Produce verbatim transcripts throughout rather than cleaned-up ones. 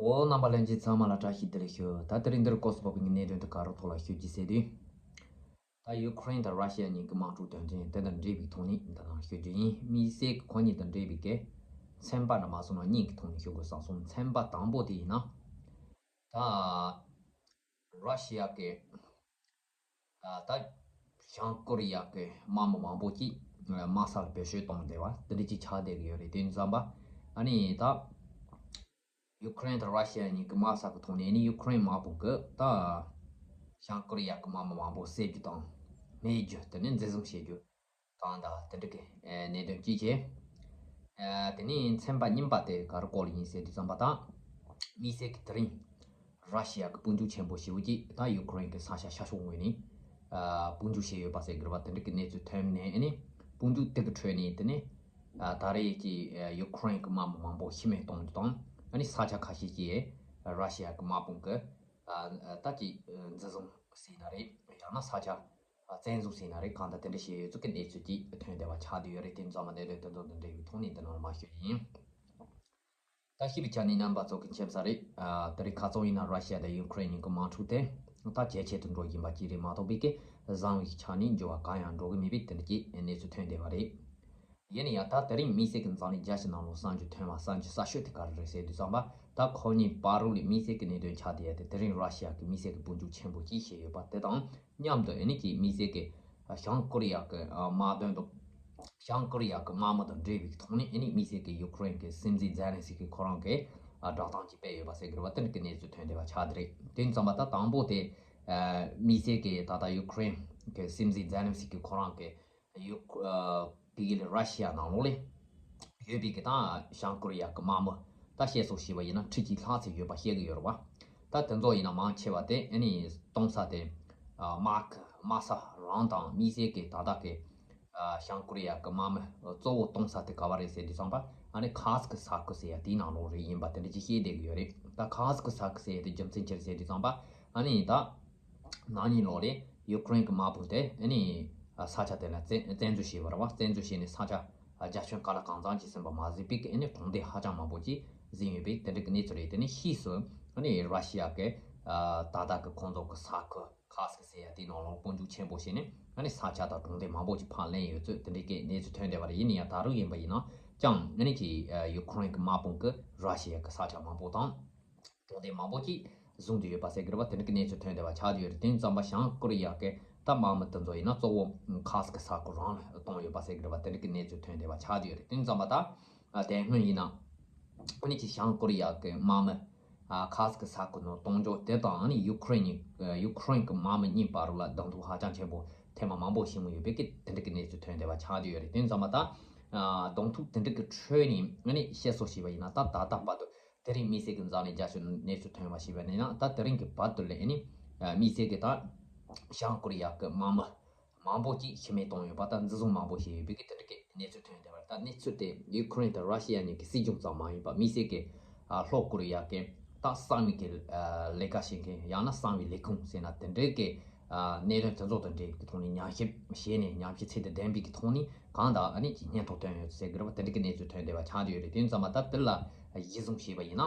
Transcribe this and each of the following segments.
འོ། རྣམ་པ་ལྷན་རྒྱས་ཚང་མ་ལ་བཀྲ་ཤིས་བདེ་ལེགས་ཞུ། ད་དེ་རིང་འདིར་སྐོར་སུ་བབས་པའི་གནད་དོན་དེ་ག་རུ་ཐོག་ལ་ཞུ་རྒྱུ་ཟེར་དུས། ད་ཡུ་ཁུ་རེན་དང་ར་ཤི་ཡ་གཉིས་ཀྱི་དམག་འཁྲུག་དོན་རྐྱེན་དེ་དང་འབྲེལ་བའི་ཐོག་ནས་འདི་དང་ཞུ་རྒྱུ་ཡིན། དམིགས་བསལ་གྱི་ཁོ་གཉིས་དང་འབྲེལ་བའི་གི་ཚན་པ་འདྲ་མ་སོང་ན་གཉིས་ཀྱི་ཐོག་ནས་ཞུ་དགོས་བསམ་སོང་། ཚན་པ་དང་པོ་དེ་ཡིན་ན། ད་ར་ཤི་ཡ་གི། ད་བྱང་ཀོ་རི་ཡ་གི་དམག་མི་མང་པོ་ཅིག་དམག་ས་ལ་བེད་སྤྱོད་གཏོང་བསྡད་པ་དེ་འདྲ་ཅིག་ཆགས་བསྡད་ཀྱི་ཡོད་རེད། དེ་ཙམ་པ་ཨ་ནི་ད་ཡུ་ཁུ་རེན་དང་ར་ཤི་ཡ་གཉིས་ཀྱི་དམག་ས་གི་ཐོག་ནས་ནི་ཡུ་ཁུ་རེན་དམག་དཔུང་གིས་ད་བྱང་ཀོ་རི་ཡ་གི་དམག་མི་མང་པོ་བསད་རྒྱུ་དང་རྨས་རྒྱུ། དེ་ནས་འཛིན་བཟུང་བྱེད་རྒྱུ་གང་དང་དེ་འདྲ་གི་གནད་དོན་ཅིག་བྱས། དེ་ནས་ཚན་པ་གཉིས་པ་དེ་ག་རེ་སྐོར་ལ་ཡིན་ཟེར་དུས་ཙམ་པ་ད་དམིགས་བསལ་གྱི་དེ་རིང་ར་ཤི་ཡ་གི་དཔུང་འཇུག་ཆེན་པོ་ཞེ་པོ་ཅིག་ད་ཡུ་ཁུ་རེན་གྱི་ས་ཆ་ཤར་ཕྱོགས་ངོས་ནས་དཔུང་འཇུག་བྱས་ཡོད་པ་ཟེར་གྱི་རེད་པ། དེ་འདྲ་གི་གནས་ཚུལ་ཐོན་ནས་ཨ་ནི་དཔུང་འཇུག་དེ་གི་ཁྲོད་ནས་དེ་ནས་ད་རེས་ཀྱི་ཡུ་ཁུ་རེན་གྱི་དམག་མི་མང་པོ་ཤི་རྨས་གཏོང་རྒྱུ་དང་། ཨ་ནི་ས་ཆ་ཁ་ཤས་ཀྱི་ར་ཤི་ཡ་གི་དམག་དཔུང་གི་ད་ཀྱི་འཛིན་བཟུང་ཟེར་ན་རེད། ཡང་ན་ས་ཆ་བཙན་བཟུང་ཟེར་ན་རེད། གང་ལྟར་དེ་འདྲ་བྱས་ཡོད་ཚུལ་གྱི་གནས་ཚུལ་ཅིག་ཐོན་བསྡད་པ་ཆགས་བསྡད་ཡོད་རེད། དེ་ཚང་མ་གནད་དོན་དེ་ཚོ་དང་འབྲེལ་བའི་ཐོག་ནས་འདི་ནང་ལ་མར་ཞུ་རྒྱུ་ཡིན། ད་ཤེས་པའི་ཆ་ནས་རྣམ་པ་ཚོ་གི་མཁྱེན་གསལ་རེད། ཨ། དེ་རིང་ཁ་སང་ཡིན་ན་ར་ཤི་ཡ་དང་ཡུ་ཁུ་རེན་གཉིས་ཀྱི་དམག་འཁྲུག་དེ་ད་ཇེ་ཆེ་དུ་འགྲོ་བཞིན་པ་ཅིག་རེད་མ་གཏོགས་པའི་གི་བཟང་བའི་ཆ་ནས་འགྱུར་བ་གང་ཡང་འགྲོ་གི་མེད་པའི་དེ་འདྲ་གི་གནས་ཚུལ་ཐོན་བསྡད་པ་རེད། ཡིན་ན་ཡང་ད་དེ་རིང་དམིགས་བསལ་གྱི་འཛམ་གླིང་རྒྱལ་སྤྱི་ནང་ལོགས་བསམ་རྒྱུ་ཐོན་པ་བསམ་རྒྱུ་གསར་ཤོས་དེ་ག་རེ་རེད་ཟེར་དུས་ཙམ་པ། ད་ཁོ་གཉིས་བར་དུ་ལ་དམིགས་བསལ་གྱི་གནད་དོན་ཆགས་བསྡད་ཡ་དེ་དེ་རིང་ར་ཤི་ཡ་གི་དམིགས་བསལ་གྱི་དཔུང་འཇུག་ཆེན་པོ་གཅིག་བྱས་ཡོད་པ་དེ་དང་མཉམ་དུ་ཨ་ནི་གི་དམིགས་བསལ་གྱི་བྱང་ཀོ་རི་ཡ་གི་དམག་དོན་དང་། བྱང་ཀོ་རི་ཡ་གི་དམག་མི་དང་འབྲེལ་བའི་ཐོག་ནས་ཨ་ནི་དམིགས་བསལ་གྱི་ཡུ་ཁུ་རེན་གྱི་སྲིད་འཛིན་ཛེ་ལན་སི་ཀི་ཁོ་རང་གིས་བསྒྲགས་གཏམ་ཅིག་སྤེལ་ཡོད་པ་ཟེར་གྱི་རེད་པ། དེ་འདྲ་གི་གནས་ཚུལ་ཐོན་བསྡད་པ་ཆགས་བསྡད་རེད། དེ་ཙམ་པ་ད་དང་པོ་དེ་དམིགས་བསལ་གྱི་ད་ལྟ་ཡུ་ཁུ་རེན་གྱི་སྲིད་འཛིན་ཛེ་ལན་སི་ཀི་ཁོ་རང་གིས་ཡུ་ཁུ་ཨ། དེ་གི་ལས་ར་ཤི་ཡ་ནང་ལོགས་ལ་ཡོད་པའི་གི་ད་བྱང་ཀོ་རི་ཡ་གི་དམག་མི་ད་བཤད་སྲོལ་བྱས་པ་ཡིན་ན་ཁྲི་གཅིག་ལྷག་ཙམ་ཡོད་པ་བཤད་ཀྱི་ཡོད་རེད་པ། ད་དེ་ཚོ་ཡིན་ན་མང་ཆེ་བ་དེ་ཨ་ནི་གཏོང་ས་དེ་ཨ། དམག་གི་དམག་ས་རང་དང་དམིགས་བསལ་གྱི་ད་ལྟ་གི་ཨ། བྱང་ཀོ་རི་ཡ་གི་དམག་མི་གཙོ་བོ་གཏོང་ས་དེ་ག་བ་རེད་ཟེར་དུས་ཙམ་པ་ཨ་ནི་ཁ་སི་ཀི་ས་ཁུལ་ཟེར་ཡ་དེའི་ནང་ལོགས་རེད་ཡིན་པ་དེ་འདྲ་ཅིག་བཤད་བསྡད་ཀྱི་ཡོད་རེད། ད་ཁ་སི་ཀི་ས་ཁུལ་ཟེར་ཡ་དེ་རྒྱུ་མཚན་ཅི་རེད་ཟེར་དུས་ཙམ་པ་ཨ་ནི་ད། ན་ནིང་ལོ་རེ་ཡུ་ཁུ་རེན་གྱི་དམག་དཔུང་དེ་ཨ་ནི་ས་ཆ་དེ་ལ་བཙན་བཙན་འཛུལ་བྱས་པ་རེད་བ། བཙན་འཛུལ་བྱས་ནས་ས་ཆ་རྒྱ་ཁྱོན་ག་ལ་གང་འཚམ་ཅིག་ཟིན་པ་མ་ཟད་པའི་ཨ་ནི་གྲོང་སྡེ་ཧ་ཅང་མང་པོ་ཅིག་ཟིན་ཡོད་པའི་དེ་འདྲ་གི་གནས་ཚུལ་རེད། དེ་ནས་ཕྱིས་སུ་ཨ་ནི་ར་ཤི་ཡ་གི་ད་ལྟ་གི་ཁོང་ཚོ་གི་ས་ཁུལ་ཁ་སི་ཀི་ཟེར་ཡ་དེའི་ནང་ལོགས་དཔུང་འཇུག་ཆེན་པོ་བྱས་ནས་ཨ་ནི་ས་ཆ་དང་གྲོང་སྡེ་མང་པོ་ཅིག་ཕར་ལེན་ཡོད་ཚུལ་དེ་འདྲ་གི་གནས་ཚུལ་ཐོན་བསྡད་པ་རེད། ཡིན་ན་ཡང་ད་རུང་ཡིན་པ་ཡིན་ན་ཀྱང་ཨ་ནི་ཀྱི་ཡུ་ཁུ་རེན་གྱི་དམག་དཔུང་གིས་ར་ཤི་ཡ་གི་ས་ཆ་མང་པོ་དང་། གྲོང་སྡེ་མང་པོ་ཅིག་བཟུང་དུ་ཡོད་པ་ཟེར་གྱི་རེད་པ། དེ་འདྲ་གི་གནས་ཚུལ་ཐོན་བསྡད་པ་ཆགས་བསྡད་ཡོད་རེད། དེ་ཙམ་པ་བྱང་ཀོ་རི་ཡ་གི་ད་དམག་མི་དེ་ཚོ་ཡིན་ན་གཙོ་བོ་ཁ་སི་ཀི་ས་ཁུལ་རང་ལ་གཏོང་ཡོད་པ་ཟེར་གྱི་རེད་པ། དེ་འདྲ་གི་གནས་ཚུལ་ཐོན་བསྡད་པ་ཆགས་བསྡད་ཡོད་རེད། དེ་ཙམ་པ་ད་དེ་སྔོན་ཡིན་ན་ཨ་ནི་ཅིག་བྱང་ཀོ་རི་ཡ་གི་དམག་མི་ཁ་སི་ཀི་ས་ཁུལ་ནང་གཏོང་འཇོག་དེ་དང་ཨ་ནི་ཡུ་ཁུ་རེན་གཉིས་ཡུ་ཁུ་རེན་གི་དམག་མི་གཉིས་བར་ལ་གདོང་ཐུག་ཧ་ཅང་ཆེན་པོ་ཐེངས་མ་མང་པོ་བྱུང་ཡོད་པའི་གི་དེ་འདྲ་གི་གནས་ཚུལ་ཐོན་བསྡད་པ་ཆགས་བསྡད་ཡོད་རེད། དེ་ཙམ་པ་ད་གདོང་ཐུག་དེ་འདྲ་གི་ཁྲོད་ནས་ཨ་ནི་བཤད་སྲོལ་བྱས་པ་ཡིན་ན་ད་ད་ལྟ་བར་དུ། དེ་རིང་དམིགས་བསལ་གྱི་འཛམ་གླིང་རྒྱ་ཆེ་གནས་ཚུལ་ཐོན་པ་ཞིག་བས་ནས་ན། ད་དེ་རིང་གི་བར་དུ་ལ་ཨ་ནི་དམིགས་བསལ་གྱི་ད་བྱང་ཀོ་རི་ཡ་གི་དམག་མི་མང་པོ་ཅིག་ཤི་རྨས་བཏང་ཡོད་པ་དང་འཛིན་བཟུང་མང་པོ་ཞིག་ཡོད་པའི་གི་དེ་འདྲ་གི་གནས་ཚུལ་ཐོན་བསྡད་པ་རེད། ད་གནས་ཚུལ་དེ་ཡུ་ཁུ་རེན་དང་ར་ཤི་ཡ་གཉིས་ཀྱི་སྲིད་གཞུང་ཙམ་མ་ཡིན་པ་དམིགས་བསལ་གྱི་ལྷོ་ཀོ་རི་ཡ་གི་ད་གསང་བའི་གི་ལས་ཀ་བྱེད་མཁན་ཡང་ན་གསང་བའི་ལས་ཁུངས་ཟེར་ན་དེ་འདྲའི་གི་གནད་དོན་དེ་ཚོ་དང་འབྲེལ་བའི་ཐོག་ནས་ཉམས་ཞིབ་བྱས་ནས་ཉམས་ཞིབ་ཚད་དང་ལྡན་པའི་གི་ཐོག་ནས་གང་དང་ཨ་ནི་ཀྱི་སྙན་ཐོ་བཏོན་ཡོད་ཟེར་གི་རེད་པ། དེ་འདྲ་གི་གནས་ཚུལ་ཐོན་བསྡད་པ་ཆགས་བསྡད་ཡོད་རེད། དེ་ཙམ་པ་ད་དེ་ལ་གཞི་བཟུང་བྱས་པ་ཡིན་ན་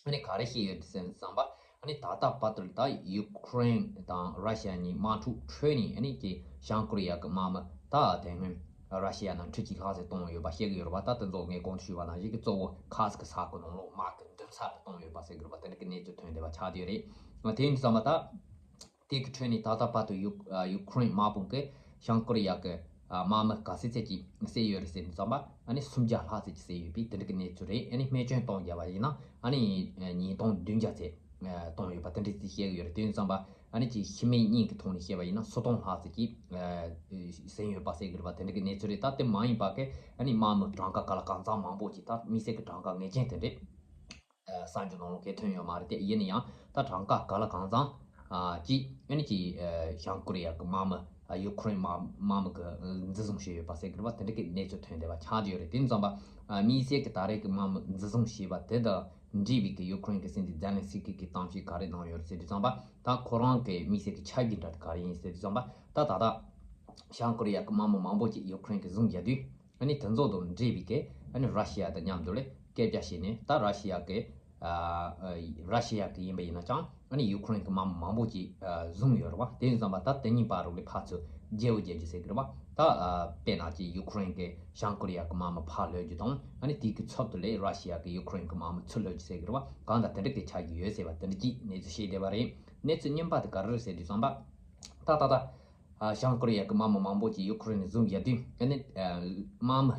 ཨ་ནི་ག་རེ་བཤད་ཡོད་ཟེར་ཙམ་པ་ཨ་ནི་ད་ལྟ་བར་དུ་ད་ཡུ་ཁུ་རེན་དང་ར་ཤི་ཡ་གཉིས་དམག་འཁྲུག་ཁྲོད་ནས་ཨ་ནི་ཀྱི་བྱང་ཀོ་རི་ཡ་གི་དམག་མི་ད་དེ་སྔོན་ར་ཤི་ཡ་ནང་ཁྲི་གཅིག་ལྷག་ཙམ་བཏང་ཡོད་པ་བཤད་གི་ཡོད་རེད་པ། ད་དེ་ཚོ་ངས་གོང་དུ་ཞུས་པ་ནང་བཞིན་གི་གཙོ་བོ་ཁ་སི་ཀི་ས་ཁུལ་ནང་ལོགས་དམག་གི་མདུན་སར་དུ་བཏང་ཡོད་པ་ཟེར་གི་རེད་པ། དེ་འདྲ་གི་གནས་ཚུལ་ཐོན་བསྡད་པ་ཆགས་བསྡད་ཡོད་རེད། དེ་ཡིན་དུས་ཙམ་པ་ད། དེ་གི་ཁྲོད་ནས་ད་ལྟ་བར་དུ་ཡུ་ཡུ་ཁུ་རེན་དམག་དཔུང་གིས་བྱང་ཀོ་རི་ཡ་གི་དམག་མི་ག་ཚད་ཅིག་བསད་ཡོད་རེད་ཟེར་དུས་ཙམ་པ་ཨ་ནི་སུམ་བརྒྱ་ལྷག་ཙམ་ཅིག་བསད་ཡོད་པའི་དེ་འདྲ་གི་གནས་ཚུལ་རེད། ཨ་ནི་རྨས་སྐྱོན་གཏོང་རྒྱབ་པ་ཡིན་ན་ཨ་ནི་ཉིས་སྟོང་བདུན་བརྒྱ་ཙམ་གཏོང་ཡོད་པ་དེ་འདྲ་ཅིག་བཤད་ཀྱི་ཡོད་རེད། དེ་ཡིན་དུས་ཙམ་པ་ཨ་ནི་ཅིག་ཤི་རྨས་གཉིས་ཀྱི་ཐོག་ནས་བཤད་པ་ཡིན་ན་སུམ་སྟོང་ལྷག་ཙམ་ཅིག་ཟིན་ཡོད་པ་ཟེར་གྱི་རེད་པ། དེ་འདྲ་གི་གནས་ཚུལ་རེད། ད་དེ་མ་ཡིན་པ་གི་ཨ་ནི་དམག་མི་གྲངས་ཀ་ག་ལ་གང་འཚམ་མང་པོ་ཅིག་ད་དམིགས་བསལ་གྱི་གྲངས་ཀ་ངེས་ཅན་དེ་འདྲས། གསར་འགྱུར་ནང་ལོགས་གས་ཐོན་ཡོད་མ་རེད་དེ། ཡིན་ན་ཡང་ད་གྲངས་ཀ་ག་ལ་གང་འཚམ་ཅིག་ཨ་ནི་ཅིག་བྱང་ཀོ་རི་ཡ་གི་དམག་མི་ཡུ་ཁུ་རེན་དམག་དམག་མི་གི་འཛིན་བཟུང་བྱས་ཡོད་པ་ཟེར་གི་རེད་པ། དེ་འདྲ་གི་གནས་ཚུལ་ཐོན་བསྡད་པ་ཆགས་ཀྱི་ཡོད་རེད། དེ་ཙམ་པ་དམིགས་བསལ་གི་ད་རེས་ཀྱི་དམག་མི་འཛིན་བཟུང་བྱས་པ་དེ་དང་འབྲེལ་བའི་གི་ཡུ་ཁུ་རེན་གི་སྲིད་འཛིན་ཛེ་ལན་སི་ཀི་གི་གཏམ་བཤད་ག་རེ་གནང་ཡོད་རེད་ཟེར་དུས་ཙམ་པ། ད་ཁོ་རང་གི་དམིགས་བསལ་གི་ཆབ་ཀྱི་འདྲ་དེ་ག་རེ་ཡིན་ཟེར་དུས་ཙམ་པ། ད་ད་ལྟ་བྱང་ཀོ་རི་ཡ་གི་དམག་མི་མང་པོ་ཅིག་ཡུ་ཁུ་རེན་གི་བཟུང་བཞག་དུས། ཨ་ནི་དེ་ཚོ་དང་འབྲེལ་བའི་གི་ཨ་ནི་ར་ཤི་ཡ་དང་མཉམ་དུ་ལས་སྐད་ཆ་བཤད་ནས། ད་ར་ཤི་ཡ་གི་ ཨ་ཨ་ར་ཤི་ཡ་གི་ཡིན་པ་ཡིན་ན་ཅང་ཨ་ནི་ཡུ་ཁུ་རེན་གི་དམག་མི་མང་པོ་ཅིག་ཨ་བཟུང་ཡོད་རེད་བ། དེ་ཡིན་ཙམ་པ་ད་དེ་གཉིས་བར་རུ་ལས་ཕར་ཚུར་རྒྱལ་བོ་རྒྱལ་རྒྱུ་ཟེར་གི་རེད་བ། ད་ཨ་དཔེར་ན་ཅིག་ཡུ་ཁུ་རེན་གི་བྱང་ཀོ་རི་ཡ་གི་དམག་མི་ཕར་ལྷོད་རྒྱུ་དང་ཨ་ནི་དེའི་གི་ཚབ་ཏུ་ལས་ར་ཤི་ཡ་གི་ཡུ་ཁུ་རེན་གི་དམག་མི་ཚུར་ལྷོད་རྒྱུ་ཟེར་གི་རེད་བ། གང་ལྟར་དེ་འདྲ་གི་ཆགས་ཀྱི་ཡོད་ཟེར་བ་དེ་འདྲ་ཅིག་གནས་ཚུལ་ཤེས་བསྡད་པ་རེད། གནས་ཚུལ་རྙིང་པ་དེ་ག་རེ་རེད་ཟེར་དུས་ཙམ་པ་ད་ད་ད། ཨ་བྱང་ཀོ་རི་ཡ་གི་དམག་མི་མང་པོ་ཅིག་ཡུ་ཁུ་རེན་ནས་བཟུང་བཞག་དུས་ཨ་ནི་ཨ་དམག་མི་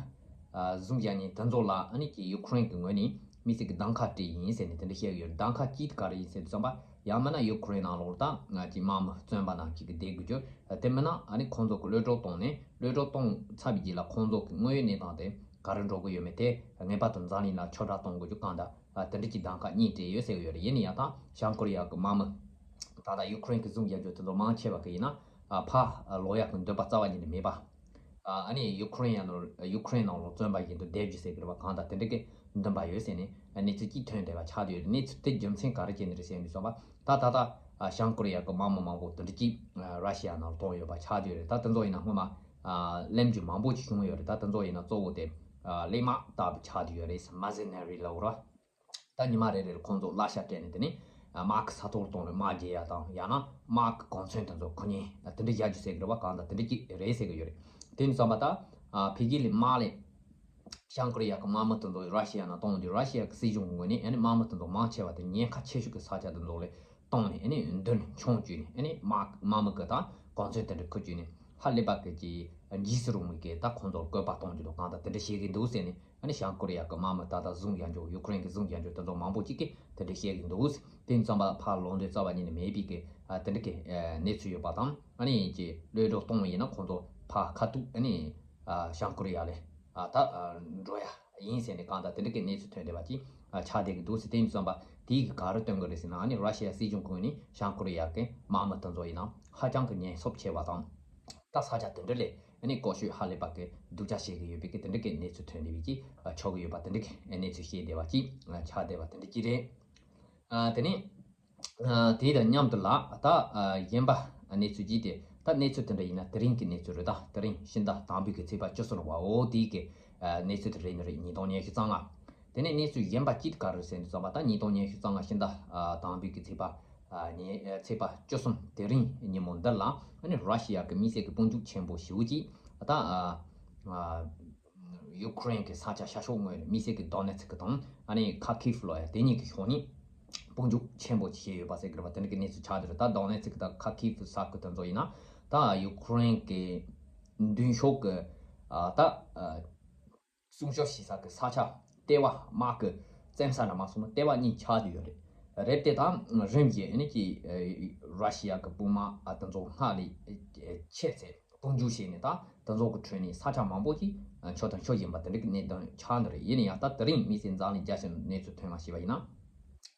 ཨ་བཟུང་བཞག་མཁན་དེ་ཚོ་ལ་ཨ་ནི་ཀྱི་ཡུ་ཁུ་རེན་གྱི་ངོས་ནས་དམིགས་བསལ་གྱི་གདམ་ཁ་སྤྲད་ཡིན་ཟེར་ནས་དེ་འདྲ་བཤད་ཀྱི་ཡོད། གདམ་ཁ་གཅིག་དེ་ག་རེ་ཡིན་ཟེར་དུས་ཙམ་པ་ཡང་མིན་ན་ཡུ་ཁུ་རེན་ནང་ལོགས་ལ་ད་ང་ཅིག་དམག་མི་བཙོན་པ་ནང་ཅིག་གི་བསྡད་དགོས་རྒྱུ། དེ་མིན་ན་ཨ་ནི་ཁོང་ཚོ་གི་གློད་གྲོལ་བཏང་ནས་གློད་གྲོལ་བཏང་ཚར་བའི་རྗེས་ལ་ཁོང་ཚོ་གི་དངོས་ཡོད་གནས་སྟངས་དེ་ག་རེ་འགྲོ་གི་ཡོད་མེད་དེ་ངེས་པར་དུ་འཛམ་གླིང་ལ་ཁྱབ་བསྒྲགས་གཏོང་དགོས་རྒྱུ་གང་ལྟར། ཨ་དེ་འདྲ་གྱི་གདམ་ཁ་གཉིས་སྤྲད་ཡོད་ཟེར་གྱི་ཡོད་རེད། ཡིན་ན་ཡང་ད་བྱང་ཀོ་རི་ཡ་གི་དམག་མི་ད་ལྟ་ཡུ་ཁུ་རེན་གྱིས་བཟུང་བཞག་རྒྱུ་དེ་ཚོ་མང་ཆེ་བ་གི་ཡིན་ན་ཨ་ཕར་ལོག་ཡག་གི་འདུན་པ་རྩ་བ་ཉིད་ནས་མེད་པ། ཨ་ནི་ཡུ་ཁུ་རེན་ཡ་ནང་ཡུ་ཁུ་རེན་ནང་ལོགས་བཙོན་པ་བཞིན་དུ་བསྡད་རྒྱུ་ཟེར་གྱི་རེད་པ། གང་ལྟར་དེ་འདྲ་གི་འདུན་པ་ཡོད་ཟེར་ནས་གནས་ཚུལ་གཅིག་ཐོན་བསྡད་པ་ཆགས་བསྡད་ཡོད་རེད། གནས་ཚུལ་དེ་རྒྱུ་མཚན་ག་རེ་བྱས་ནས་རེད་ཟེར་ནས་སོང་པ་ད་ད་ལྟ་ཨ་བྱང་ཀོ་རི་ཡ་གི་དམག་མི་མང་པོ་དེ་འདྲ་གཅིག་ར་ཤི་ཡ་ནང་ལ་གཏོང་ཡོད་པ་ཆགས་བསྡད་ཡོད་རེད། ད་དེ་ཚོ་ཡིན་ན་སྔོན་མ་ཨ་གླེང་རྒྱུ་མང་པོ་ཅིག་བྱུང་ཡོད་རེད། ད་དེ་ཚོ་ཡིན་ན་གཙོ་བོ་དེ་ཨ་གླེགས་དམག་ལྟ་བུ་ཆགས་བསྡད་ཡོད་རེད། མར་སེ་ནེ་རི་ལབ་དགོས་རེད་བ། ད་ཉི་མ་རེ་རེར་ཁོང་ཚོ་གླ་ཆ་སྤྲད་ནས་དེ་ནས་དམག་གི་ས་ཐོག་གཏོང་རེད། དམག་རྒྱག་ཡ་དང་ཡང་ན་དམག་གི་གོ་མཚོན་དེ་ཚོ་ཁུར་ཉན་དེ་འདྲ་རྒྱག་རྒྱུ་ཟེར་གི་རེད་བ། གང་ལྟར་དེ་འདྲ་ཅིག་རེད་ཟེར་གི་ཡོད་རེད། དེ་ནས་བསམ་པ་ད་ཕ་གི་ལས་དམག་ལས་བྱང་ཀོ་རི་ཡ་གི་དམག་མི་དེ་ཚོ་ར་ཤི་ཡ་ནང་གཏོང་དུས་ར་ཤི་ཡ་གི་སྲིད་གཞུང་གི་ངོས་ནས་ཨ་ནི་དམག་མི་དེ་ཚོ་མང་ཆེ་བ་དེ་ཉེན་ཁ་ཆེ་ཤོས་ཀྱི་ས་ཆ་དེ་ཚོ་ལས་གཏོང་ནས་ཨ་ནི་མདུན་མཆོང་བཅུག་ནས་ཨ་ནི་དམག་དམག་མི་གི་ད་གོ་མཚོན་དེ་འདྲ་ཁུར་བཅུག་ནས་ཧ་ལས་པ་གི་ཅིག་འཇིགས་སུ་རུང་བའི་གི་ད་ཁོང་ཚོར་བཀོད་པ་གཏོང་རྒྱུ་དང་གང་ལྟར་དེ་འདྲ་བྱེད་ཀྱི་འདུག་ཟེར་ནས། ཨ་ནི་བྱང་ཀོ་རི་ཡ་གི་དམག་མི་ད་ལྟ་བཟུང་ཡ་འཇོག་ཡུ་ཁུ་རེན་གྱི་བཟུང་ཡ་འཇོག་དེ་ཚོ་མང་པོ་ཅིག་གིས་དེ་འདྲ་བཤད་ཀྱི་འདུག་དེ་ཙམ་པ་ཕར་ལོག་འདོད་རྩ་བ་ཉིད་ནས་མེད་པའི་གི་ཨ་དེ་འདྲ་གི་ཨ་གནས་ཚུལ་ཡོད་པ་དང་། ཨ་ནི་ཅིག་གློད་གྲོལ་གཏོང་བ་ཡིན་ན་ཁོང་ཚོ་ཕར་ཁ་ཐུག་ཨ་ནི་ཨ་བྱང་ཀོ་རི་ཡ་ལ་ཨ་ད་ཨ་འགྲོ་ཡ་ཡིན་ཟེར་ནས་གང་ལྟར་དེ་འདྲ་གི་གནས་ཚུལ་ཐོན་བསྡད་པ་ཅིག་ཨ་ཆགས་བསྡད་ཀྱི་འདུག་ཟེར། དེ་ཙམ་པ་དེའི་གི་ག་རེ་སྟོན་གི་རེད་ཟེར་ན། ཨ་ནི་ར་ཤི་ཡ་སྲིད་གཞུང་གི་ངོས་ནས་བྱང་ཀོ་རི་ཡ་གི་དམག་མི་དེ་ཚོ་ཡིན་ན་ཧ་ཅང་གི་ཉེན་ཚབས་ཆེ་བ་དང་། ད་ས་ཆ་དེ་འདྲ་ལས་ཨ་ནི་ཀོ་ཤོད་ཧ་ལས་པ་གི་སྡུག་ཅག་བྱེད་ཀྱི་ཡོད་པའི་གི་དེ་འདྲ་གི་གནས་ཚུལ་ཐོན་བསྡད་པའི་གི་ཨ་ཆོག་གི་ཡོད་པ་དེ་འདྲ་གི་གནས་ཚུལ་བཤད་བསྡད་པ་ཅིག་ཨ་ཆགས་བསྡད་པ་དེ་འདྲ་ཅིག་རེད། ཨ་དེ་ནས་ཨ་དེ་དང་མཉམ་དུ་ལ་ད་ཨ་གཞན་པ་གནས་ཚུལ་ཅིག་དེ་ད་གནས་ཚུལ་དེ་འདྲ་ཡིན་ན་དེ་རིང་གི་གནས་ཚུལ་རེད། ད་དེ་རིང་ཕྱི་ཟླ་དང་པོའི་གི་ཚེས་པ་བཅུ་གསུམ་རེད་བ། འོ་དེའི་གི་ཨ་གནས་ཚུལ་དེ་རེད་ནི་རེད། ཉིས་སྟོང་ཉི་ཤུ་རྩ་ལྔ། དེ་ནས་གནས་ཚུལ་གཞན་པ་གཅིག་ག་རེ་ཟེར་ནས་བསམ་པ་ད་ཉིས་སྟོང་ཉི་ཤུ་རྩ་ལྔ་ཕྱི་ཟླ་ཨ་དང་པོའི་གི་ཚེས་པ་ཨ་ཉི་ཨ་ཚེས་པ་བཅུ་གསུམ་དེ་རིང་ཉིན་མོ་འདི་ལ་ཨ་ནི་ར་ཤི་ཡ་གི་དམིགས་བསལ་གི་དཔུང་འཇུག་ཆེན་པོ་ཞེ་པོ་ཅིག་ད་ཨ་ཨ་ཡུ་ཁུ་རེན་གི་ས་ཆ་ཤར་ཕྱོགས་ངོས་ནས་དམིགས་བསལ་གི་དོ་ནེ་ཚིག་གི་དང་ཨ་ནི་ཁ་ཁིབ་ལོ་ཡ་དེ་གཉིས་ཀྱི་ཕྱོགས་ནས་དཔུང་འཇུག་ཆེན་པོ་ཅིག་བྱས་ཡོད་པ་ཟེར་གི་རེད་པ། དེ་འདྲ་གི་གནས་ཚུལ་ཆགས་བསྡད་རེད། ད་དོ་ནེ་ཚིག་གི་དང་ཁ་ཁིབ་ས་ཁུལ་དེ་ཚོ་ཡིན་ན་ད་ཡུ་ཁུ་རེན་གི་མདུན་ཕྱོགས་གི་ཨ་ད་ཨ། སྲུང་སྐྱོབ་བྱེད་ས་གི་ས་ཆ་ལྟེ་བ་དམག་གི་བཙན་ས་འདྲ་མ་སོང་ན་ལྟེ་བ་གཉིས་ཆགས་བསྡད་ཡོད་རེད། རེད་དེ་ད་རིམ་བཞིན་ཨ་ནི་ཀྱི་ར་ཤི་ཡ་གི་དཔུང་དམག་ཨ་དེ་ཚོ་སྔར་ལས་ཆེ་ཚད་དཔུང་འཇུག་བྱས་ནས་ད་དེ་ཚོ་གི་ཁྲོད་ནས་ས་ཆ་མང་པོ་ཅིག་ཆོད་དང་ཆོད་བཞིན་པ་དེ་འདྲ་གི་གནས་སྟངས་ཆགས་འདུག་རེད། ཡིན་ན་ཡང་ད་དེ་རིང་དམིགས་བསལ་འཛམ་གླིང་རྒྱ་ཆེ་གནས་ཚུལ་ཐོན་མ་ཤེས་པ་ཡིན་ན།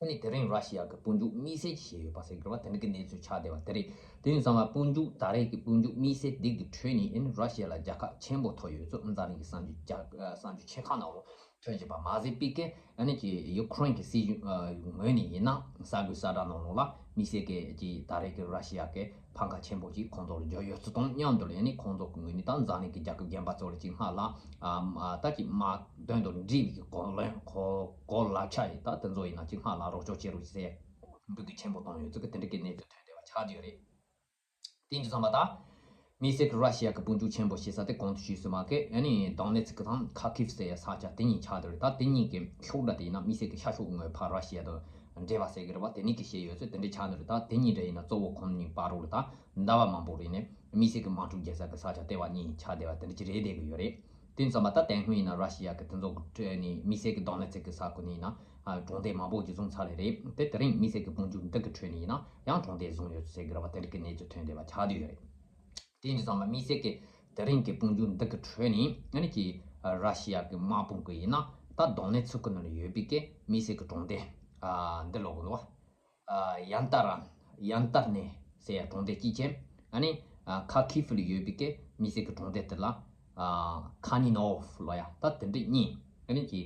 ཨ་ནི་དེ་རིང་ར་ཤི་ཡ་གི་དཔུང་འཇུག་དམིགས་བསལ་གྱིས་བྱས་ཡོད་པ་ཟེར་གྱི་རེད་བ། དེ་འདྲ་གི་གནས་ཚུལ་ཆགས་བསྡད་པ་དེ་རེད། དེ་ཡིན་ཙང་ལ་དཔུང་འཇུག་ད་རེས་ཀྱི་དཔུང་འཇུག་དམིགས་བསལ་འདི་གི་ཁྲོད་ནས་ཨ་ནི་ར་ཤི་ཡ་ལ་རྒྱལ་ཁ་ཆེན་པོ་ཐོབ་ཡོད་ཚུལ་འཛམ་གླིང་གི་གསར་འགྱུར་རྒྱ་གསར་འགྱུར་ཆེ་ཁག་ནང་ལ་ཐོན་བཞིན་པ་མ་ཟད་པའི་གི་ཨ་ནི་ཀྱི་ཡུ་ཁུ་རེན་གྱི་སྲིད་གཞུང་ངོས་ནས་ཡིན་ན་གསར་འགོད་གསལ་བསྒྲགས་ནང་ལོགས་ལ་དམིགས་བསལ་གྱི་ཀྱི་ད་རེས་ཀྱི་ར་ཤི་ཡ་གི་ཕམ་ཁ་ཆེན་པོ་ཅིག་ཁོང་ཚོར་བརྒྱབ་ཡོད་ཚུལ་དང་མཉམ་དུ་ལ་ཨ་ནི་ཁོང་ཚོ་གི་ངོས་ནས་ད་འཛམ་གླིང་གི་རྒྱལ་ཁབ་གཞན་པ་ཚོ་ལ་ཅིག་སྔར་ལ་ཨ་ད་ཀྱི་དམག་དོན་དང་འབྲེལ་བའི་གོ་ལོན་གོ་གོ་ལག་ཆ་ཡི་ད་དེ་ཚོ་ཡིན་ན་ཅིག་སྔར་ལ་རོགས་སྐྱོར་བྱེད་རོགས་ཟེར་འབོད་སྐུལ་ཆེན་པོ་བཏང་ཡོད་ཚུལ་གྱི་དེ་འདྲ་གི་གནས་ཚུལ་ཐོན་བསྡད་པ་ཆགས་བསྡད་ཡོད་རེད། དེ་ཡིན་དུས་ཙམ་པ་ད་དམིགས་བསལ་གྱི་ར་ཤི་ཡ་གི་དཔུང་འཇུག་ཆེན་པོ་བྱེད་ས་དེ་གོང་དུ་ཞུས་ཟིན་པ་གི་ཨ་ནི་དོ་ནེ་ཚིག་གི་དང་ཁ་ཁིབ་ཟེར་ཡ་ས་ཆ་དེ་གཉིས་ཆགས་བསྡད་རེད། ད་དེ་གཉིས་ཀྱི་ཕྱོགས་འདྲ་དེ་ཡིན་ན་དམིགས་བསལ་གྱི་ཤར་ཕྱོགས་ངོས་ཕར་ར་ཤི་ཡ་དང་འབྲེལ་བ་ཟེར་གྱི་རེད་བ། དེ་གཉིས་ཀྱི་བཤད་ཡོད་ཚུལ་དེ་འདྲ་ཆགས་བསྡད་རེད། ད་དེ་གཉིས་འདྲ་ཡིན་ན་གཙོ་བོ་ཁོང་གཉིས་བར་རུ་ལ་ད་ཟླ་བ་མང་པོ་རིང་ནས་དམིགས་བསལ་གྱི་དམག་འཁྲུག་རྒྱག་ས་གི་ས་ཆ་ལྟེ་བ་གཉིས་ཆགས་བསྡད་པ་དེ་འདྲ་ཅིག་རེད་བསྡད་ཀྱི་ཡོད་རེད། དེ་ཙམ་པ་ད་དེ་སྔོན་ཡིན་ན་ར་ཤི་ཡ་གི་དེ་ཚོ་གི་ཁྲོད་ནས་དམིགས་བསལ་གྱི་དོ་ནེ་ཚིག་གི་ས་ཁུལ་ནས་ཡིན་ན་ཨ་གྲོང་སྡེ་མང་པོ་ཅིག་བཟུང་ཚར་ལེ་རེད། དེ་དེ་རིང་དམིགས་བསལ་གྱི་དཔུང་འཇུག་འདི་གི་ཁྲོད་ནས་ཡིན་ན་ཡང་གྲོང་སྡེ་བཟུང་ཡོད་ཟེར་གྱི་རེད་བ། དེ་འདྲ་གི་གནས་ཚུལ་ཐོན་བསྡད་པ་ཆགས་བསྡད་ཡོད་རེད། དེ་ཡིན་དུས་ཙམ་པ་དམིགས་བསལ་གྱི་དེ་རིང་གི་དཔུང་འཇུག་འདི་གི་ཁྲོད་ནས་ཨ་ནི་ཀྱི་ར་ཤི་ཡ་གི་དམག་དཔུང་གི་ཡིན་ན་ད་དོ་ནེ་ཚིག་གི་ནང་ལ་ཡོད་པའི་གི་དམིགས་བསལ་གྱི་གྲོང་སྡེ་ཨ་འདི་ལོག་གི་འདུག་བ། ཡན་ཏར་ཡན་ཏར་ནེ་ཟེར་ཡ་གྲོང་སྡེ་གཅིག་ཅན། ཨ་ནི་ཁ་ཁི་ཧྥི་ལ་ཡོད་པའི་གི་དམིགས་བསལ་གྱི་གྲོང་སྡེ་དེ་ལ་ཁ་ནི་ནོ་ཧྥི་ལོ་ཡ་ད་དེ་འདྲ་གཉིས་ཨ་ནི་ཀྱི་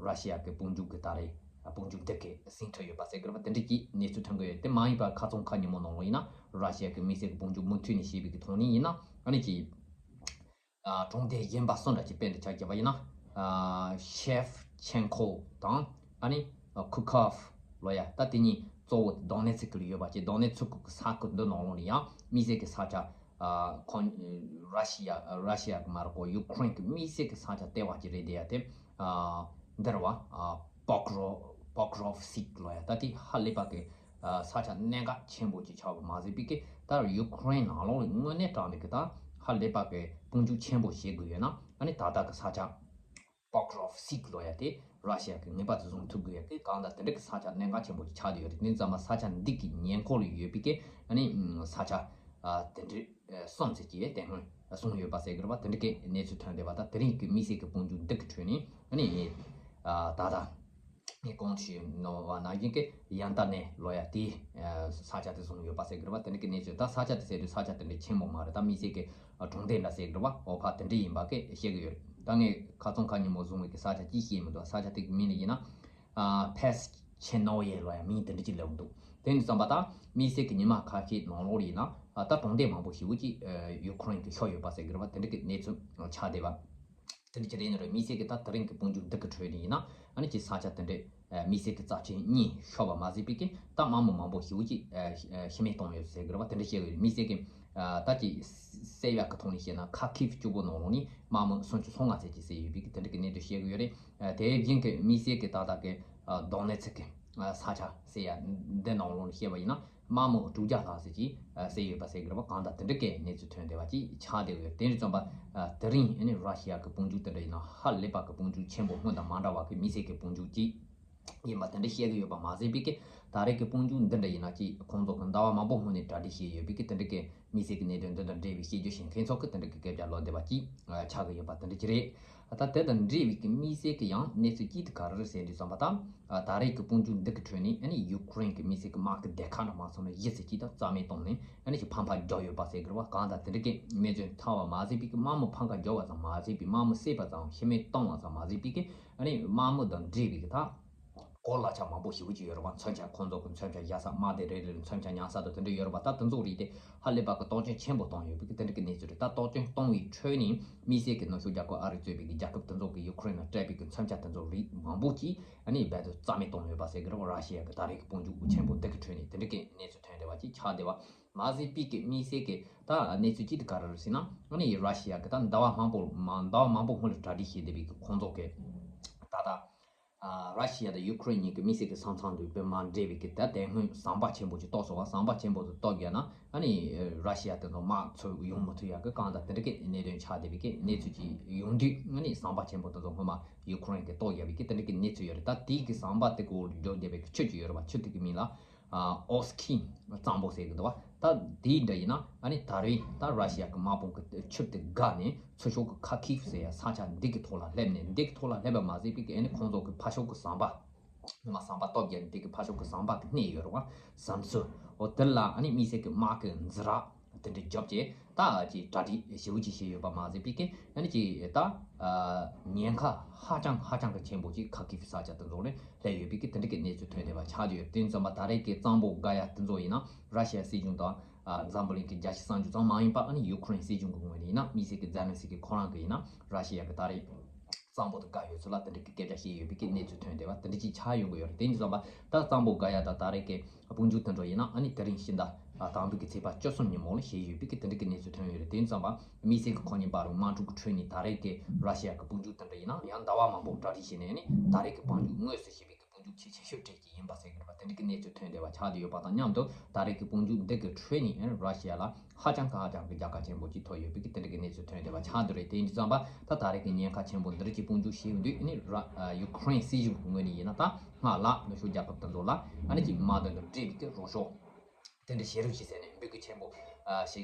ར་ཤི་ཡ་གི་དཔུང་འཇུག་གི་ད་རེས་དཔུང་འཇུག་འདི་གི་ཟིན་ཐུབ་ཡོད་པ་ཟེར་གི་རེད་པ། དེ་འདྲ་གྱི་གནས་ཚུལ་ཐོན་གི་ཡོད། དེ་མ་ཡིན་པ་ཁ་ཚོང་ཁ་ཉིན་མོ་ནང་ལོགས་ཡིན་ན་ར་ཤི་ཡ་གི་དམིགས་བསལ་གྱི་དཔུང་འཇུག་མུ་མཐུད་ནས་བྱས་པའི་གི་ཐོག་ནས་ཡིན་ན་ཨ་ནི་ཀྱི་ཨ་གྲོང་སྡེ་གཞན་པ་གསུམ་འདྲ་ཅིག་དཔེ་འདི་ཆ་བརྒྱབ་པ་ཡིན་ན། ཨ་ཤེབ་ཆེན་ཁོ་དང་ཨ་ནི་ ཁུ་ཁ་ཧྥ་ལོ་ཡ། ད་དེ་གཉིས་གཙོ་བོ་དོན་ནེ་ཚི་ཀི་ལ་ཡོད་པ་ཅིག་དོན་ནེ་ཚི་ཀི་གི་ས་ཁུལ་འདི་ནང་ལོགས་ནས་ཡང་དམིགས་བསལ་གྱི་ས་ཆ་ཁོང་ར་ཤི་ཡ་ར་ཤི་ཡ་གི་མ་རེད་གོ། ཡུ་ཀེ་རེན་གི་དམིགས་བསལ་གྱི་ས་ཆ་ལྟེ་བ་ཅིག་རེད་དེ་ཡ་དེ། འདིར་བ་པོག་རོ་པོག་རོབ་སིག་ལོ་ཡ། ད་དེ་ཧ་ལས་པ་གི་ས་ཆ་གནད་འགག་ཆེན་པོ་ཅིག་ཆགས་པ་མ་ཟད་པའི་གི་ད་ཡུ་ཀེ་རེན་ནང་ལོགས་ལ་དངོས་གནས་དྲང་གནས་གི་ད་ཧ་ལས་པ་གི་དཔུང་འཇུག་ཆེན་པོ་བྱེད་དགོས་ཡོད་ན། ཨ་ནི་ད་ལྟ་གི་ས་ཆ་པོག་རོབ་སིག་ལོ་ཡ་དེ་ར་ཤི་ཡ་གི་ངེས་པར་དུ་བཟུང་ཐུབ་དགོས་ཡ་གི་གང་ལྟར་དེ་འདྲ་གི་ས་ཆ་གནད་འགག་ཆེན་པོ་ཅིག་ཆགས་བསྡད་ཡོད་རེད། དེ་ཙམ་པ་ས་ཆ་འདི་གི་ཉེ་འཁོར་ལ་ཡོད་པའི་གི་ཨ་ནི་ས་ཆ་དེ་འདྲའི་གསུམ་ཟེར་གྱི་དེ་སྔོན་གསུངས་ཡོད་པ་ཟེར་གི་རེད་པ། དེ་འདྲ་གི་གནས་ཚུལ་ཐོན་བསྡད་པ་དང་། དེ་རིང་གི་དམིགས་བསལ་གྱི་དཔུང་འཇུག་འདི་གི་ཁྲོད་ནས་ཨ་ནི་ད་ལྟ་ངས་གོང་དུ་ཞུས་ནོ་བ་ནང་བཞིན་གྱི་ཡན་ཏ་ནེ་ལོ་ཡ་དེའི་ས་ཆ་དེ་བཟུང་ཡོད་པ་ཟེར་གི་རེད་པ། དེ་འདྲ་གི་གནས་ཚུལ། ད་ས་ཆ་དེ་ཟེར་དུས་ས་ཆ་དེ་འདྲ་ཆེན་པོ་མ་རེད། ད་དམིགས་བསལ་གྱི་གྲོང་སྡེ་འདྲ་ཟེར་གི་རེད་པ། འོ་ཕ་དེ་འདྲ་ཡིན་པ་གི་བཤད་གི་ཡོད་རེད། ད་ངས་ཁ་ཚོན་ཁ་ཉིན་མོ་བཟུང་བའི་གི་ས་ཆ་གཅིག་བཤད་མི་འདུག་ས་ཆ་དེ་གི་མིང་ནི་ཡིན་ན། ཕེ་སི་ཆེ་ནོ་ཡེ་ལོ་ཡ་མིང་དེ་འདྲ་ཅིག་ལབ་འདུག་དེ་ནི་བསམ་པ་ད་དམིགས་བསལ་གྱི་ཉི་མ་ཁ་ཤས་ནང་ལོགས་ཡིན་ན་ད་གྲོང་སྡེ་མང་པོ་ཞེ་པོ་ཅིག་ཡུ་ཀེ་རེན་གྱིས་ཤོར་ཡོད་པ་ཟེར་གི་རེད་པ། དེ་འདྲ་གི་གནས་ཚུལ་ཆགས་བསྡད་པ་དེ་འདྲ་ཅིག་རེད་ནི་རེད། དམིགས་བསལ་གྱི་ད་དེ་རིང་གི་དཔུང་འཇུག་འདི་གི་ཁྲོད་ནས་ཡིན་ན་ཨ་ནི་ཅིག་ས་ཆ་དེ་འདྲ་དམིགས་བསལ་གྱི་རྩ་ཆེན་གཉིས་ཤོར་བ་མ་ཟད་པའི་གི་ད་དམག་མི་མང་པོ་ཞེ་པོ་ཅིག་ཤི་རྨས་བཏང་ཡོད་ཟེར་གི་རེད་པ། དེ་འདྲ་བཤད་ཡོད་རེད། དམིགས་བསལ་གྱི་ད་ཅིག་གསལ་བའི་གི་ཐོག་ནས་བཤད་ན་ཁ་ཁིབ་གཅིག་པོ་ནང་ལོགས་ནས་དམག་མི་སུམ་ཅུ་སོ་ལྔ་ཙམ་ཅིག་བསད་ཡོད་པའི་གི་དེ་འདྲ་གི་གནས་ཚུལ་བཤད་གི་ཡོད་རེད། དེ་བཞིན་གྱི་དམིགས་བསལ་གྱི་ད་ལྟ་གི་དོན་ནེ་ཚི་ཀི་ས་ཆ་ཟེར་ཡ་འདི་ནང་ལོགས་ནས་བཤད་པ་ཡིན་ན་དམག་མི་དྲུག་བརྒྱ་ལྷག་ཙམ་ཅིག་བསད་ཡོད་པ་ཟེར་གི་རེད་པ། གང་ལྟར་དེ་འདྲ་གི་གནས་ཚུལ་ཐོན་བསྡད་པ་ཅིག་ཆགས་བསྡད་ཡོད། དེ་འདྲ་བསམ་པ་དེ་རིང་ཨ་ནི་ར་ཤི་ཡ་གི་དཔུང་འཇུག་དེ་འདྲ་ཡིན་ན་ཧ་ལས་པ་གི་དཔུང་འཇུག་ཆེན་པོ་སྔོན་དང་མ་འདྲ་བ་གི་དམིགས་བསལ་གྱི་དཔུང་འཇུག་ཅིག་ཡིན་པ་དེ་འདྲ་བཤད་གི་ཡོད་པ་མ་ཟད་པའི་གི་ད་རེས་ཀྱི་དཔུང་འཇུག་འདི་འདྲ་ཡིན་ན་ཅིག་ཁོང་ཚོ་གི་ཟླ་བ་མང་པོ་སྔོན་ནས་གྲ་སྒྲིག་བྱས་ཡོད་པའི་གི་དེ་འདྲ་གི་དམིགས་བསལ་གྱི་གནད་དོན་འདི་དང་འབྲེལ་བའི་བཤད་རྒྱུ་ཞིག་མཁན་ཚོགས་ཀྱི་དེ་འདྲ་གི་སྐད་ཆ་ལབ་བསྡད་པ་ཅིག་ཆགས་ཀྱི་ཡོད་པ་དེ་འདྲ་ཅིག་རེད། ད་དེ་དང་འབྲེལ་བའི་གི་དམིགས་བསལ་གྱི་ཡང་གནས་ཚུལ་གཅིག་དེ་ག་རེ་རེད་ཟེར་དུས་ཙམ་པ་ད་ད་རེས་ཀྱི་དཔུང་འཇུག་འདི་གི་ཁྲོད་ནས་ཨ་ནི་ཡུ་ཀེ་རེན་གྱི་དམིགས་བསལ་གྱི་དམག་གི་སྡེ་ཁག་འདྲ་མ་སོང་ན་བཞི་ཙམ་ཅིག་ད་རྩ་མེད་བཏང་ནས་ཨ་ནི་ཅིག་ཕམ་ཁ་བརྒྱབ་ཡོད་པ་ཟེར་གི་རེད་པ། གང་ལྟར་དེ་འདྲ་གི་རྨས་སྐྱོན་ཐེབས་པ་མ་ཟད་པའི་གི་དམག་མི་ཕམ་ཁ་བརྒྱབ་པ་ཙམ་མ་ཟད་པའི་དམག་མི་བསད་པ་ཙམ་ཤི་རྨས་བཏང་བ་ཙམ་མ་ཟད་པའི་གི་ཨ་ནི་དམག་མི་དང་འབྲེལ་བའི་གི་ད་གོ་ལག་ཆ་མང་པོ་ཞེ་པོ་ཅིག་ཡོད་རེད་པ། མཚོན་ཆ་ཁོང་ཚོ་གི་མཚོན་ཆ་བཞག་ས་དམག་སྡེ་རེ་རེ་ལ་མཚོན་ཆ་ཉར་ས་དང་དེ་འདྲ་ཡོད་རེད་པ། ད་དེ་ཚོ་རིགས་དེ་ཧ་ལས་པ་གི་གཏོར་སྐྱོན་ཆེན་པོ་བཏང་ཡོད་པའི་གི་དེ་འདྲ་གི་གནས་ཚུལ་རེད། ད་གཏོར་སྐྱོན་བཏང་བའི་ཁྲོད་ནས་དམིགས་བསལ་གི་ནུབ་ཕྱོགས་རྒྱལ་ཁབ་ཨ་རི་གཙོས་པའི་གི་རྒྱལ་ཁབ་དེ་ཚོ་གི་ཡུ་ཀེ་རེན་ལ་སྤྲད་པའི་གི་མཚོན་ཆ་དེ་ཚོ་རིགས་མང་པོ་ཅིག་ཨ་ནི་རྦད་དེ་རྩ་མེད་བཏང་ཡོད་པ་ཟེར་གི་རེད་པ། ར་ཤི་ཡ་གི་ད་རེས་གི་དཔུང་འཇུག་ཆེན་པོ་འདི་གི་ཁྲོད་ནས་དེ་འདྲ་གི་གནས་ཚུལ་ཐོན་བསྡད་པ་ཅིག་ཆགས་བསྡད་པ་མ་ཟད་པའི་གི་དམིགས་བསལ་གི་ད་གནས་ཚུལ་གཅིག་དེ་ག་རེ་རེད་ཟེར་ན་ཨ་ནི་ར་ཤི་ཡ་གི་ད་ཟླ་བ་མང་པོ་མ་ཟླ་བ་མང་པོ་སྔོན་ལ་གྲ་སྒྲིག་བྱས་བསྡད་པའི་གི་ཁོང་ཚོ་གི་ད་ལྟ་ཨ་ར་ཤི་ཡ་དང་ཡུ་ཀེ་རེན་གཉིས་ཀྱི་དམིགས་བསལ་གྱི་ས་མཚམས་དུ་དཔེ་མ་འདྲེས་པའི་གི་ད་དེ་སྔོན་ཟམ་པ་ཆེན་པོ་ཅིག་གཏོར་སོང་བ། ཟམ་པ་ཆེན་པོ་དེ་གཏོར་རྒྱག་ན་ཨ་ནི་ར་ཤི་ཡ་དེ་ཚོ་དམག་ཚུར་ཡོང་མི་ཐུབ་ཡག་གི་གང་ལྟར་དེ་འདྲ་གི་གནད་དོན་ཆགས་བསྡད་པའི་གི་གནས་ཚུལ་ཅིག་ཡོང་དུས་ཨ་ནི་ཟམ་པ་ཆེན་པོ་དེ་ཚོ་སྔོན་མ་ཡུ་ཀེ་རེན་གྱིས་གཏོར་བཞག་པའི་གི་དེ་འདྲ་གི་གནས་ཚུལ་ཡོད་རེད། ད་དེའི་གི་ཟམ་པ་དེ་གོ་རྒྱུག་བསྡད་པའི་གི་ཆུ་ཅིག་ཡོད་རེད་པ། ཆུ་དེ་གི་མིང་ལ་ཨོ་སི་ཁི་གཙང་པོ་ཟེར་གི་འདུག་བ། ད་དེའི་འདྲ་ཡིན་ན་ཨ་ནི་ད་རེས་ད་ར་ཤི་ཡ་གི་དམག་དཔུང་གི་ཆུ་དེ་བརྒལ་ནས་ཚུར་ཤོག་གི་ཁ་ཁིབ་ཟེར་ཡ་ས་ཆ་འདི་གི་ཐོག་ལ་སླེབས་ནས་འདི་གི་ཐོག་ལ་སླེབས་པ་མ་ཟད་པའི་གི་ཨ་ནི་ཁོང་ཚོ་གི་ཕར་ཕྱོགས་གི་ཟམ་པ་ནུ་མ་ཟམ་པ་སྟོབས་རྒྱལ་འདི་གི་ཕར་ཕྱོགས་གི་ཟམ་པ་གི་སྣེ་ཡོད་རེད་བ། ཟམ་སུ་འོ་དེ་ལ་ཨ་ནི་དམིགས་བསལ་གི་དམག་གི་འཛི་རགས་དེ་འདྲ་རྒྱབ་བྱས་ད་ཅིག་གྲ་སྒྲིག་ཞེ་པོ་ཅིག་བྱས་ཡོད་པ་མ་ཟད་པའི་གི་ཨ་ནི་ཅིག་ད་ཉེན་ཁ་ཧ་ཅང་ཧ་ཅང་གི་ཆེན་པོ་ཅིག་ཁ་ཁིབ་ས་ཆ་དེ་ཚོ་ལ་སླེབས་ཡོད་པའི་གི་དེ་འདྲ་གི་གནས་ཚུལ་ཐོན་བསྡད་པ་ཆགས་བསྡད་ཡོད། དེ་ཙམ་པ་ད་རེས་ཀྱི་གཙང་པོ་དགའ་ཡ་དེ་ཚོ་ཡིན་ན་ར་ཤི་ཡ་སྲིད་གཞུང་དང་འཛམ་བུ་གླིང་གི་རྒྱལ་སྤྱི་གསར་འགྱུར་ཙམ་མ་ཡིན་པ་ཨ་ནི་ཡུ་ཁུ་རེན་སྲིད་གཞུང་གི་ངོས་ནས་ཡིན་ན་དམིགས་བསལ་གི་ཛེ་ལན་སི་ཀི་ཁོ་རང་གི་ཡིན་ན་ར་ཤི་ཡ་གི་ད་རེས་གཙང་པོ་དེ་བཀག་ཡོད་ཚུལ་ལ་དེ་འདྲ་གི་སྐད་ཆ་བཤད་ཡོད་པའི་གི་གནས་ཚུལ་ཐོན་བསྡད་པ་དེ་འདྲ་ཅིག་ཆགས་ཡོང་གི་ཡོད་རེད། དེ་ཡིན་ཙམ་པ་ད་གཙང་པོ་དགའ་ཡ་དང་ད་རེས་ཀྱི་དཔུང་འཇུག་དེ་འདྲ་ཡིན་ན་ཨ་ནི་དེ་རིང་ཕྱི་ཟླ་དང་པོ་གི་ཚེས་པ་བཅུ་གསུམ་ཉིན་མོ་ལ་བཤད་ཡོད་པའི་གི་དེ་འདྲ་གི་གནས་ཚུལ་ཐོན་ཡོད་རེད། དེ་ཡིན་ཙམ་པ་དམིགས་བསལ་གི་ཁོ་གཉིས་བར་དུ་དམག་འཁྲུག་གི་ཁྲོད་ནས་ད་རེས་ཀྱི་ར་ཤི་ཡ་གི་དཔུང་འཇུག་དེ་འདྲ་ཡིན་ན་ཡང་ཟླ་བ་མང་པོ་གྲ་སྒྲིག་བྱས་ནས་ཨ་ནི་ད་རེས་ཀྱི་དཔུང་འཇུག་དངོས་སུ་བྱེད་པའི་གི་དཔུང་འཇུག་ཆེས་ཆེ་ཤོས་གྲས་ཅིག་ཡིན་པ་ཟེར་གི་རེད་པ། དེ་འདྲ་གི་གནས་ཚུལ་ཐོན་བསྡད་པ་ཆགས་བསྡད་ཡོད་པ་དང་མཉམ་དུ་ད་རེས་ཀྱི་དཔུང་འཇུག་འདི་གི་ཁྲོད་ནས་ཨ་ནི་ར་ཤི་ཡ་ལ་ཧ་ཅང་གི་ཧ་ཅང་གི་རྒྱལ་ཁ་ཆེན་པོ་ཅིག་ཐོབ་ཡོད་པའི་གི་དེ་འདྲ་གི་གནས་ཚུལ་ཐོན་བསྡད་པ་ཆགས་བསྡད་རེད། དེ་ཡིན་དུས་ཙམ་པ་ད་ད་རེས་ཀྱི་ཉེན་ཁ་ཆེན་པོ་འདི་རིགས་ཀྱི་དཔུང་འཇུག་བྱས་ཡོང་དུས་ཨ་ནི་ར་ཡུ་ཁུ་རེན་སྲིད་གཞུང་གི་ངོས་ནས་ཡིན་ན་ད་སྔར་ལ་ནུབ་ཕྱོགས་རྒྱལ་ཁབ་དེ་ཚོ་ལ་ཨ་ནི་ཅིག་དམག་དོན་དང་འབྲེལ་བའི་གི་རོགས་སྐྱོར་དེ་འདྲ་བྱེད་རོགས་བྱེད་ཟེར་ནས་འབོད་སྐུལ་ཆེན་པོ་བྱེད་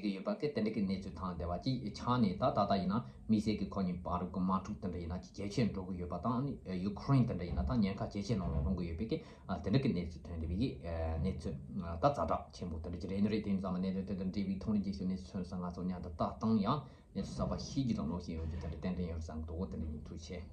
ཀྱི་ཡོད་པ་གི་དེ་འདྲ་གི་གནས་ཚུལ་ཐོན་བསྡད་པ་ཅིག་ཆགས་ནས་ད་ད་ལྟ་ཡིན་ན་དམིགས་བསལ་གི་ཁོ་གཉིས་བར་གི་དམག་འཁྲུག་དེ་འདྲ་ཡིན་ན་ཅིག་ཇེ་ཆེར་འགྲོ་གི་ཡོད་པ་དང་ཨ་ནི་ཡུ་ཁུ་རེན་དེ་འདྲ་ཡིན་ན་ད་ཉེན་ཁ་ཇེ་ཆེ་ནང་ལ་ལྷུང་གི་ཡོད་པའི་གི་དེ་འདྲ་གི་གནས་ཚུལ་ཐོན་བསྡད་པའི་གི་གནས་ཚུལ་ད་ཛ་དྲག་ཆེན་པོ་དེ་འདྲ་ཅིག་རེད་ནི་རེད། དེ་ཡིན་ཙང་མ་གནད་དོན་དེ་དང་འབྲེལ་བའི་ཐོག་ནས་རྗེས་སུ་གནས་ཚུལ་ཐོན་ས་ང་ཚོ་མཉམ་དུ་ལྟ་སྟངས་ཡང་གནས་ཚུལ་གསར་པ་ཤེས་རྒྱུ་དང་ལོག་ཤེས་ཡོང་རྒྱུ་དེ་འདྲ་ཏན་ཏན་ཡོད་རེད་བསམ་གི་འདུག་དེ་འདྲ་ཡིན། ཐུགས་རྗེ་ཆེ།